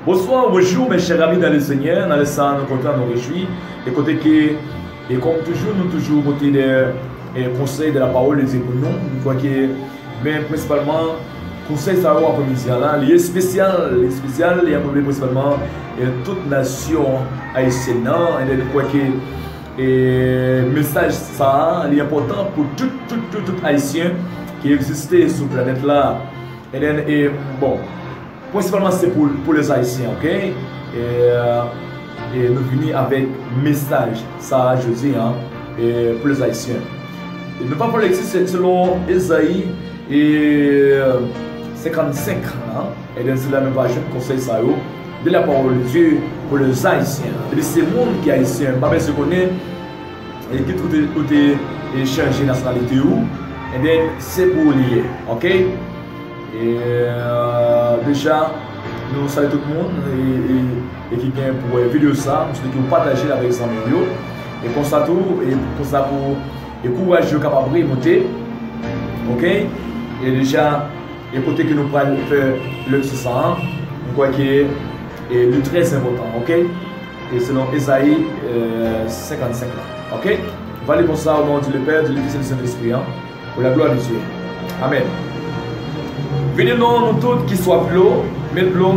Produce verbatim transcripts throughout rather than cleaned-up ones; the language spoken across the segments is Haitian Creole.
Bonsoir, bonjour, mes chers amis dans le Seigneur. Nan lè sa, nou kontan, nou rejwi. E kote ke, e kòm toujou, nou toujou pote de, e konsèy de la parole de Dieu pou nou. Nou kwè ke, men prensipalman, konsèy sa yo aprèmidi a la, li espesyal, li espesyal, li anvoye prensipalman, e tout nasyon ayisyèn nan. E nou kwè ke, e mesaj sa a, li enpòtan pou tout, tout, tout, tout Ayisyen ki egziste sou planèt la. E, e, bon, prensipalman, se pou, pou les Haïtiens, ok? E, e nou vini avèk mesaj sa a jodi a, e, pou les Haïtiens. E nou va pran lekti se-, selon Ezayi, e, senkannsenk, hein? E dan se la nou va jwenn konsèy sa yo, de la parole de Dieu pour les Haïtiens. Epi se moun ki ayisyen, pa bezwen konnen, e kit ou te, ou te, e chanje nasyonalite ou, ebyen, se pou ou li ye, ok? E, e, deja, nou salye tout moun, e, e, e ki gen pou wè videyo sa, m swete ke w pataje l avèk zanmi w yo. E konsa tou, e konsa pou, e kouraj yo kapab remonte, ok? E deja, e kote ke nou pral fè lekti sa a, m kwè ke, e li trè enpòtan, ok? E selon Ezayi, e, senkannsenk la, ok? Nou va li konsa, au nom du Père, du Fils et du Saint-Esprit, hein? Pour la gloire de Dieu. Amen. Vini non, nou tout ki swaf dlo, met dlo.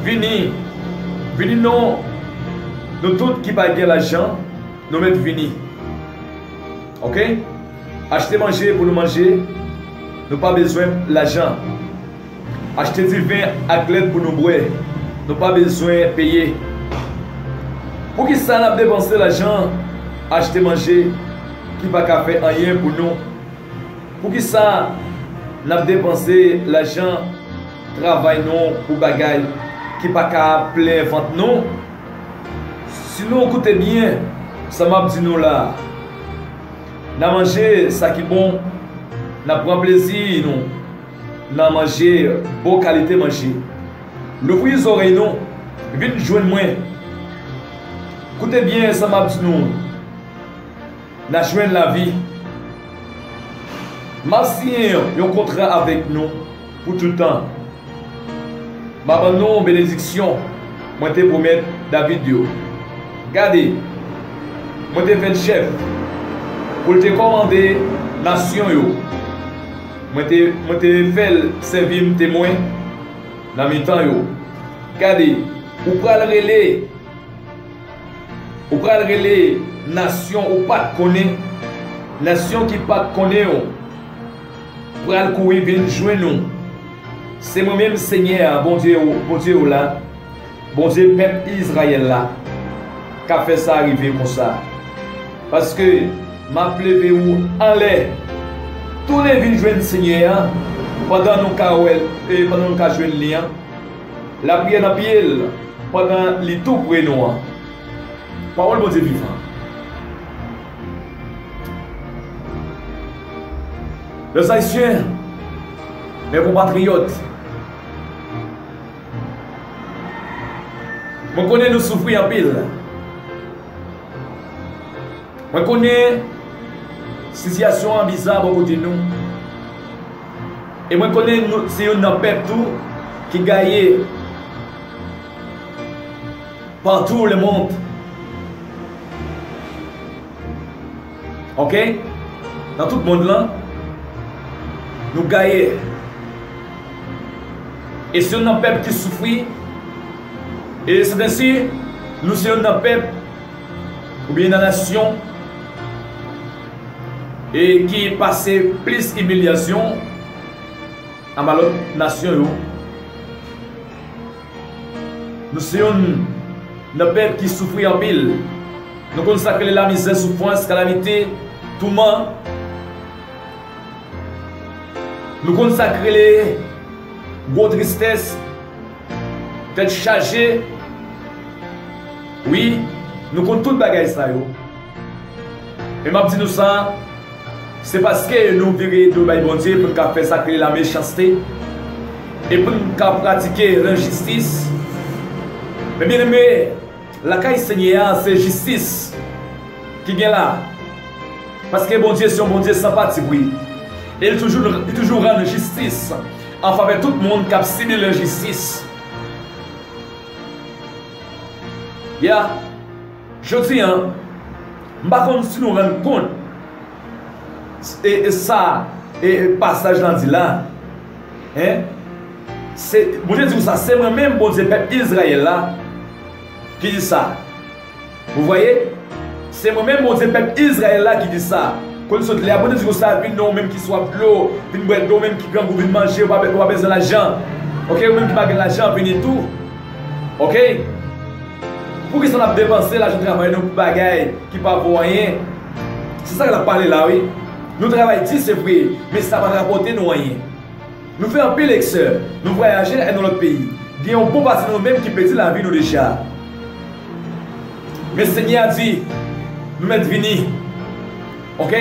Vini. Vini non, nou tout ki pa gen lajan, nou met vini. Ok? Achte manje pou nou manje, nou pa bezwen lajan. Achte diven ak lèt pou nou bwè, nou pa bezwen peye. Poukisa n ap depanse lajan achte manje ki pa ka fè anyen pou nou? Poukisa n ap depanse lajan travay nou pou bagay ki pa ka plen vant nou? Si nou koute byen sa m ap di nou la a, n a manje sa ki bon, n a pran plezi nou, n a manje bon kalite manje. Louvri zòrèy nou, vin jwenn mwen. Koute byen sa m ap di nou. N a jwenn lavi. M ap siyen yon kontra avèk nou pou tout tan. M a ban nou benediksyon mwen te pwomèt David yo. Gade, mwen te fè l chèf pou l te kòmande nasyon yo. Mwen te, mwen te fè l sèvi m temwen nan mitan yo. Gade, ou pral rele Ou pral rele nasyon ou pa t konnen, nasyon ki pa t konnen w pral kouri vin jwenn ou. Se mwen menm Senyè a, Bondye w, Bondye w la, Bondye pèp Izrayèl la, k ap fè sa rive konsa. Paske m ap leve ou anlè. Tounen vin jwenn Senyè a pandan nou ka wè l, e pandan nou ka jwenn li an. Lapriyè nan pye l pandan li tou pre nou an. Pawòl Bondye vivan. Les Haïtiens, mes compatriotes, mwen konnen nou soufri anpil. Mwen konnen sitiyasyon an biza bò kote nou. E mwen konnen nou, se youn nan pèp tou ki gaye partout le monde. Ok? Nan tout mond lan, nou gaye. E se youn nan pèp ki soufri. E se ensi, nou se youn nan pèp oubyen nan nasyon e ki pase plis imilyasyon anba lòt nasyon yo. Nou se youn nan pèp ki soufri anpil. Nou konn sa k rele lamizè, soufrans, kalamite, touman. Nou konn sa k rele gwo tristès, tèt chaje. Wi, nou konn tout bagay sa yo. E m ap di nou sa, se paske nou vire do bay Bondye pou n ka fè sa k rele lamechanste e pou n ka pratike lenjistis. Men byeneme, lakay Senyè a, se jistis ki gen la. Paske Bondye se yon Bondye san patipri. E li toujou, li toujou rann jistis an favè tout moun k ap sibi lenjistis. Ya, jodi a, m pa konn si nou rann kont e, e sa e, e pasaj lan di la. Hein? Se, Bondye di konsa, se mwen menm Bondye pèp Izrayèl la ki di sa. Vous voyez? Se mwen menm Bondye pèp Izrayèl la ki di sa. Kote sot lè a, Bondye di konsa, vin non, ou menm ki swaf dlo, vin bwè dlo, ou menm ki grangou, vin manje, ou pa, ou pa bezwen lajan. Ok, ou menm ki pa gen lajan, vini tou. Ok? Poukisa n ap depanse lajan travay nou pou bagay ki pa vo anyen? Se sa l ap pale la, wi. Nou travay di, se vre, men sa pa rapòte nou anyen. Nou fè anpil eksè, nou vwayaje al nan lòt peyi. Gen yon bon pati nan nou menm ki pèdi lavi nou deja. Men Senyè a di, nou mèt vini. Ok?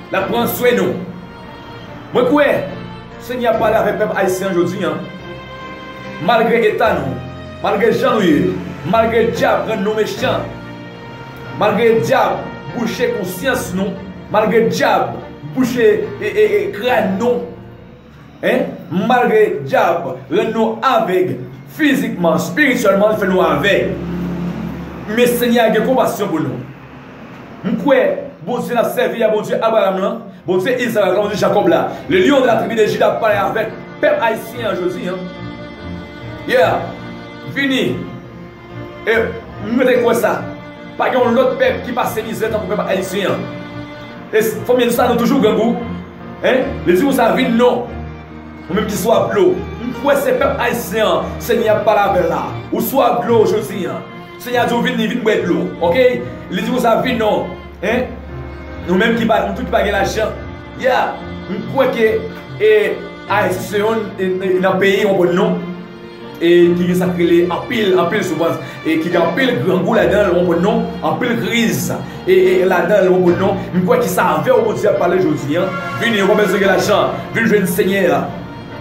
L ap pran swen nou. Mwen kwè Senyè a pale avèk pèp ayisyen an jodi a. Malgre eta nou, malgre jan nou ye, malgre dyab rann nou mechan, malgre dyab bouche konsyans nou, malgre dyab bouche e, e, e, kràn nou, hein? Malgre dyab rann nou avèg fizikman, espirityèlman, l fè nou avèg. Men Senyè a gen konpasyon pou nou. M kwè Bondye n ap sèvi a, Bondye Abraram lan, Bondye Izak la, Bondye Jakòb la, le lion de la tribu de Juda ap pale avèk pèp ayisyen an jodi a. Yeah, vini. E m rete kwè sa. Pa gen yon lòt pèp ki pase mizè tankou pèp ayisyen an. E s- fanmi sa nou toujou grangou. Hein? Li di konsa, vin non. Ou menm ki swaf dlo. M kwè se pèp ayisyen an Senyè ap pale avè l la. Ou swaf dlo jodi a. Senyè a di w vini, vin bwè dlo. Ok? Li di konsa, vin non. Hein? Nou menm ki pa, nou tout ki pa gen lajan. Ya, m kwè ke e, Ayiti se yon e, e, nan peyi, w konprann non? E ki gen sa k rele anpil, anpil soufrans, e ki gen anpil grangou ladan l, w konprann non? Anpil kriz e, e, ladan l, w konprann non? M kwè ke se avè w Bondye ap pale jodi a. Vini, ou pa bezwen gen lajan, vin jwenn Senyè a.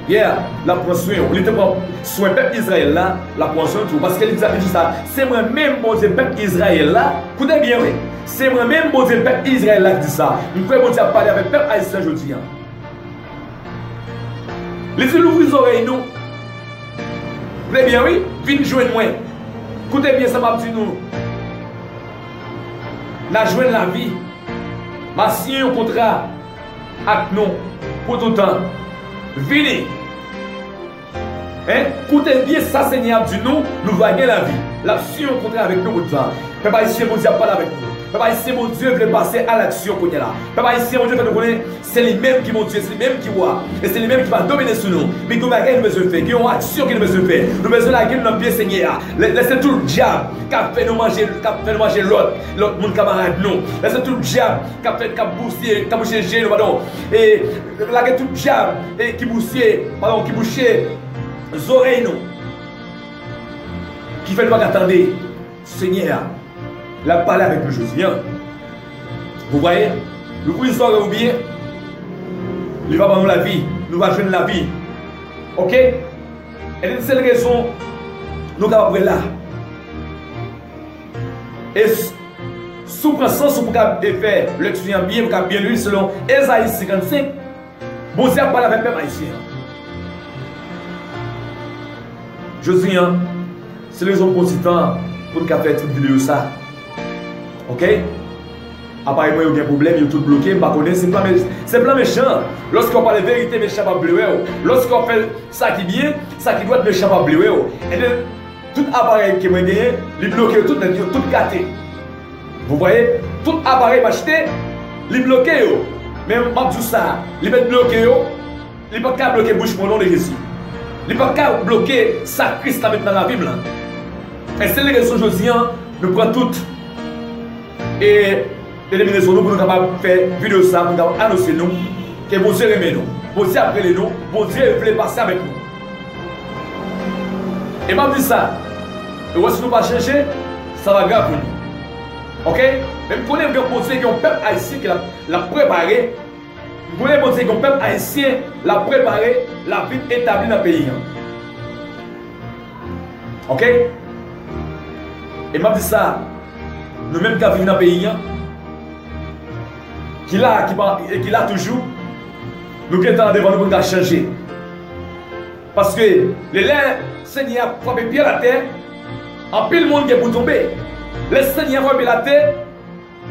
Yeah, l ap pran swen w. Li te pran swen pèp Izrayèl la, l ap pran swen w tou. Paske li di, li di sa, se mwen menm Bondye pèp Izrayèl la. Koute byen, wi. Se mwen menm Bondye pèp Izrayèl la ki di sa. M kwè Bondye ap pale avèk pèp ayisyen jodi a. Li di, louvri zòrèy nou. Koute byen, wi, vin jwenn mwen. Koute byen sa m ap di nou. N a jwenn lavi. M a siyen yon kontra ak nou pou toutan. Vini. Hein? Koute byen sa Senyè a ap di nou, nou va gen lavi. L ap siyen yon kontra avèk nou pou toutan. Pèp ayisyen, Bondye ap pale avèk nou. Pèp ayisyen, Bondye vle pase alaksyon kounye a la. Pèp ayisyen, Bondye fè nou konnen se li menm ki Bondye, se li menm ki wa, e se li menm ki va domine sou nou. Men gen yon bagay nou bezwen fè, gen yon aksyon ke nou bezwen fè. Nou bezwen lage nou nan pye Senyè a. Lè, lè se tout dyab k ap fè nou manje, k ap fè nou manje lòt, lòt moun kamarad nou. Lè se tout dyab k ap fè, k ap bousye, k ap bouche je nou, padon. E lage tout dyab e ki bousye, padon, ki bouche zòrèy nou, ki fè nou pa ka tande Senyè a. L ap pale avèk nou jodi a. Vous voyez? Louvri zòrèy ou byen, li va ban nou lavi. Nou va jwenn lavi. Ok? E se l rezon nou kapab wè la. E s- si w pran sans ou pou ka e fè lekti an byen, pou ka byen li selon Ezayi senkannsenk, Bondye ap pale avèk pèp ayisyen an. Jodi a, se rezon m pran ti tan pou n ka fè ti videyo sa. Ok? Aparèy mwen yo gen pwoblèm, yo tout bloke, m pa konnen, se plan, me- se plan mechan. Lòske w pale verite, mechan p ap vle wè w. Lòske w ap fè sa ki byen, sa ki dwat, mechan p ap vle wè w. Ebyen, tout aparèy ke mwen genyen, li bloke yo tout nèt, yo tout gate. Vous voyez? Tout aparèy m achte, li bloke yo. Men m ap di w sa, li mèt bloke yo, li pa ka bloke bouch mwen, non de Jezi. Li pa ka bloke sa Kris la mèt nan lavi m lan. E se rezon jodi a, nou pran tout e deteminasyon nou pou nou kapab fè videyo sa, pou nou kapab anonse nou ke Bondye renmen nou. Bondye ap rele nou, Bondye vle pase avèk nou. E m ap di sa, e wè si nou pa chanje, sa va grav pou nou. Ok? Men m konnen gen Bondye, gen yon pèp ayisyen ke l ap, l ap prepare. M konnen Bondye gen yon pèp ayisyen, l ap prepare, l ap vin etabli nan peyi an. Ok? E m ap di sa, nou menm k ap viv nan peyi an, ki la, ki pa, e ki la toujou, nou gen tan devan nou pou nou ka chanje. Paske lè, lè Senyè a frape pyè l atè, anpil moun gen pou tonbe. Lè Senyè a frape latè,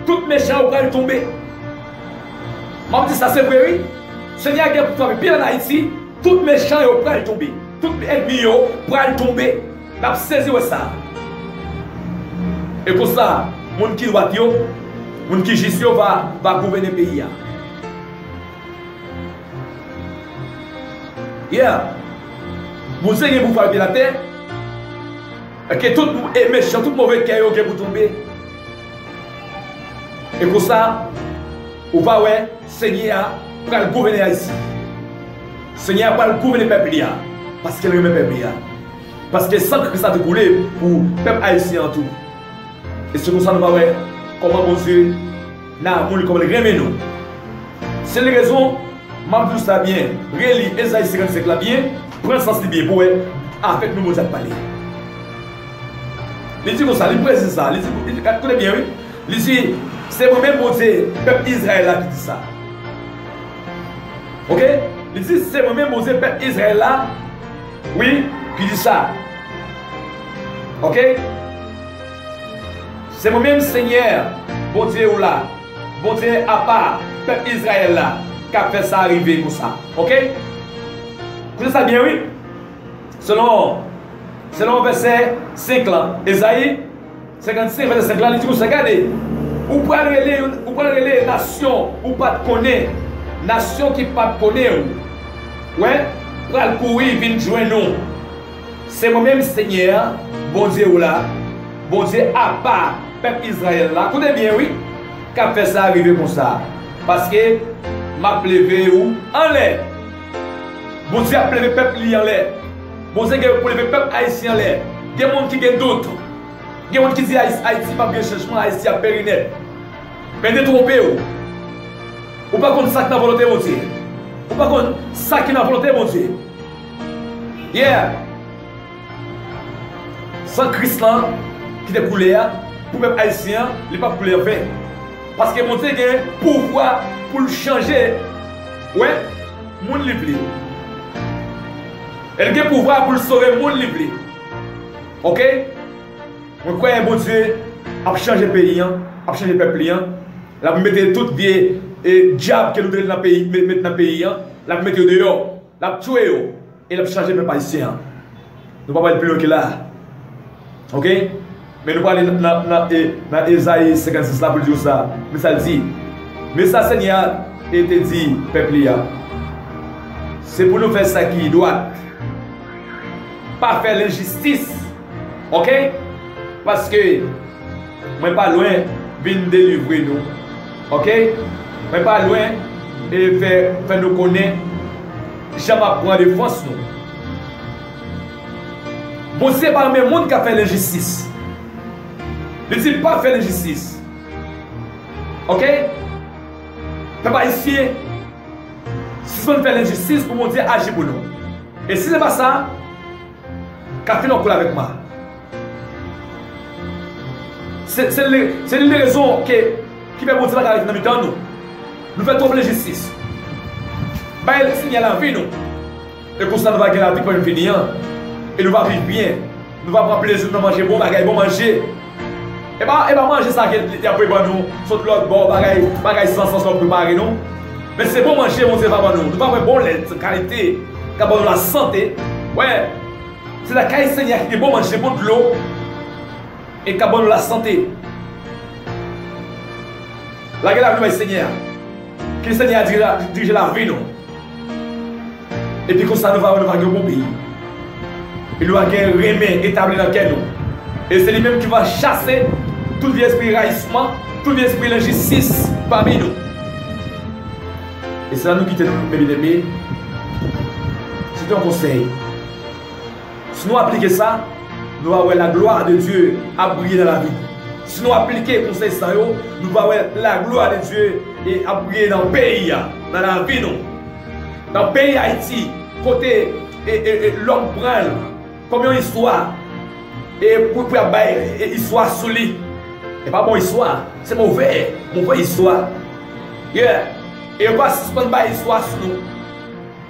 tout mechan yo pral tonbe. M ap di sa, se vre, wi. Senyè a gen pou frape pye ann Ayiti, tout mechan yo pral tonbe. Tout ènmi yo pral tonbe. N ap sezi wè sa. E konsa, moun ki dwat yo, moun ki jis yo va, va gouvène peyi a. Yeah. Bondye gen pou frape latè. Ke tout e mechan, tout move kè yo gen pou tonbe. E konsa, ou va wè, Senyè a pral gouvène Ayiti. Senyè a pral gouvène pèp li a, paske l renmen pèp li a. Paske san Kris la te koule pou pèp ayisyen an tou. E se konsa nou va wè kòman Bondye nan amour li, kòman li renmen nou. Se li rezon, m ap di w sa byen, reli Ezayi senkannsenk la byen, pran sans li byen pou wè avèk nou Bondye ap pale. Li di konsa, li presize sa, li di, li di, koute byen, wi. Li di, se mwen menm Bondye pèp Izrayèl la ki di sa. Oke? Li di, se mwen menm Bondye pèp Izrayèl la, wi, ki di sa. Oke? Se mwen menm Senyè, Bondye w la, Bondye apa pèp Izrayèl la, k ap fè sa rive konsa. Oke? Koute sa byen, wi. Selon, selon vèsè senk lan, Ezayi senkannsenk, vèsè senk lan, li di konsa, gade, ou pral rele, ou pral rele nasyon ou pa t konnen, nasyon ki pa t konnen w, wè, pral kouri vin jwenn ou. Se mwen menm Senyè a, Bondye w la, Bondye apa pèp Izrayèl la. Koute byen, wi, k ap fè sa rive konsa. Paske m ap leve ou anlè. Bondye ap leve pèp li anlè. Bondye gen pou leve pèp ayisyen anlè. Gen moun ki gen dout. Gen moun ki di Ayis-, Ayiti p ap gen chanjman, Ayiti ap peri nèt. Men detwonpe w. Ou pa konn sa k nan volonte Bondye. Ou pa konn sa ki nan volonte Bondye. Yeah. San Kris lan ki te koule a, pou pèp ayisyen an, li p ap koule anven. Paske Bondye gen pouvwa pou l chanje, wè, moun li vle. E l gen pouvwa pou l sove moun li vle. Oke? Mwen kwè Bondye ap chanje peyi an, ap chanje pèp li an. L ap mete tout vye, e, dyab ke nou te nan peyi, met, met nan peyi an, l ap mete yo deyò. L ap tiye yo. E l ap chanje pèp ayisyen an. Nou pa pral pi lwen ke la. Oke? Men nou prale nan, nan, nan, e, nan Ezayi senkannsis la pou l di w sa. Men sa l di. Men sa Senyè a, e, te di pèp li a. Se pou nou fè sa ki dwat. Pa fè lenjistis. Oke? Paske mwen pa lwen vin delivre nou. Oke? Mwen pa lwen e fè, fè nou konnen jan m ap pran defans nou. Bondye pa renmen moun k ap fè lenjistis. Li di l pa fè lenjistis. Oke? Pèp ayisyen, sispann fè lenjistis pou Bondye aji pou nou. E si se pa sa, ka fini yon kou avèk mwen. Se, se li, se li rezon ke, ki fè Bondye pa ka rete nan mitan nou. Nou fè twòp lenjistis. Bay Senyè lavi nou. E konsa nou va gen lavi k pa janm fini an. E nou va viv byen. Nou va pran plezi nan manje bon bagay, bon manje. E pa, e pa manje sa ke y ap voye ban nou sot lòt bò, bagay, bagay san sans w ap prepare, non. Men se bon manje Bondye va ban nou. Nou va wè bon lèt kalite, k ap ban nou lasante. Wè, se lakay Senyè a ki gen bon manje, bon dlo, e k ap ban nou lasante. Lage lavi nou bay Senyè a. Ke Senyè a dirije, dirije lavi nou. Epi konsa nou va wè nou va gen yon bon peyi. E nou va gen renmen etabli nan kè nou. E se li menm ki va chase tout vye espri rayisman, tout vye espri lenjistis pami nou. E se la nou kite nou, men byeneme. Se te yon konsèy. Si nou aplike sa, nou va wè la gloire de Dieu ap briye nan lavi nou. Si nou aplike konsèy sa yo, nou va wè la gloire de Dieu e ap briye nan peyi a, nan lavi nou. Nan peyi Ayiti, kote e, e, e, lòm pran l kòm yon istwa, e pou, pou y ap bay, e, istwa sou li. E pa bon istwa, se move, move istwa. Yeah. E yo va sispann bay istwa sou nou,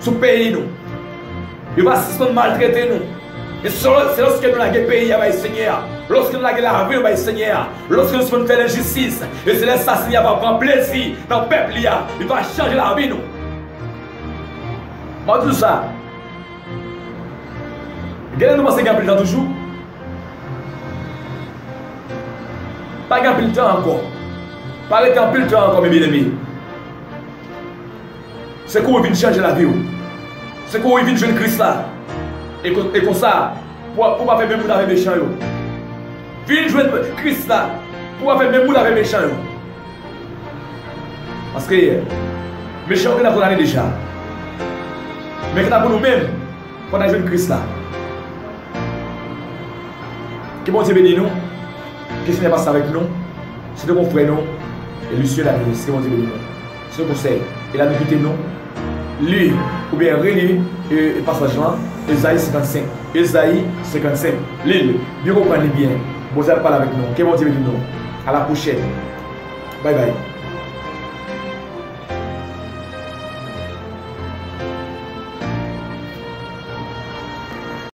sou peyi nou. Yo va sispann maltrete nou. Se, se lòske nou lage peyi a bay Senyè a, lòske nou lage lavi nou bay Senyè a, lòske nou sispann fè lenjistis, e se lè sa Senyè a va pran plezi nan pèp li a, li va chanje lavi nou. Mwen di nou sa, genlè nou panse gen anpil tan toujou. Pa gen anpil tan ankò. Pa rete anpil tan ankò, men byeneme. Se kouri vin chanje lavi w. Se kouri vin jwenn Kris la. E kon- e konsa, pou, pou w pa fè menm wout avè mechan yo. Vin jwenn Kris la, pou w pa fè menm wout avè mechan yo. Paske mechan yo gentan kondane deja. Men kanta pou nou menm, fò n al jwenn Kris la. Ke Bondye beni nou. Ke Senyè pase avèk nou. Se te yon frè nou, Lucien Daniel. Ke Bondye beni nou. Se yon konsèy. E la nou kite nou. Li, oubyen reli, e, e pasaj lan, Ezayi senkannsenk. Ezayi senkannsenk. Li l, byen konprann li byen. Bondye ap pale avèk nou. Ke Bondye beni nou. A la pwochèn. Bye bye.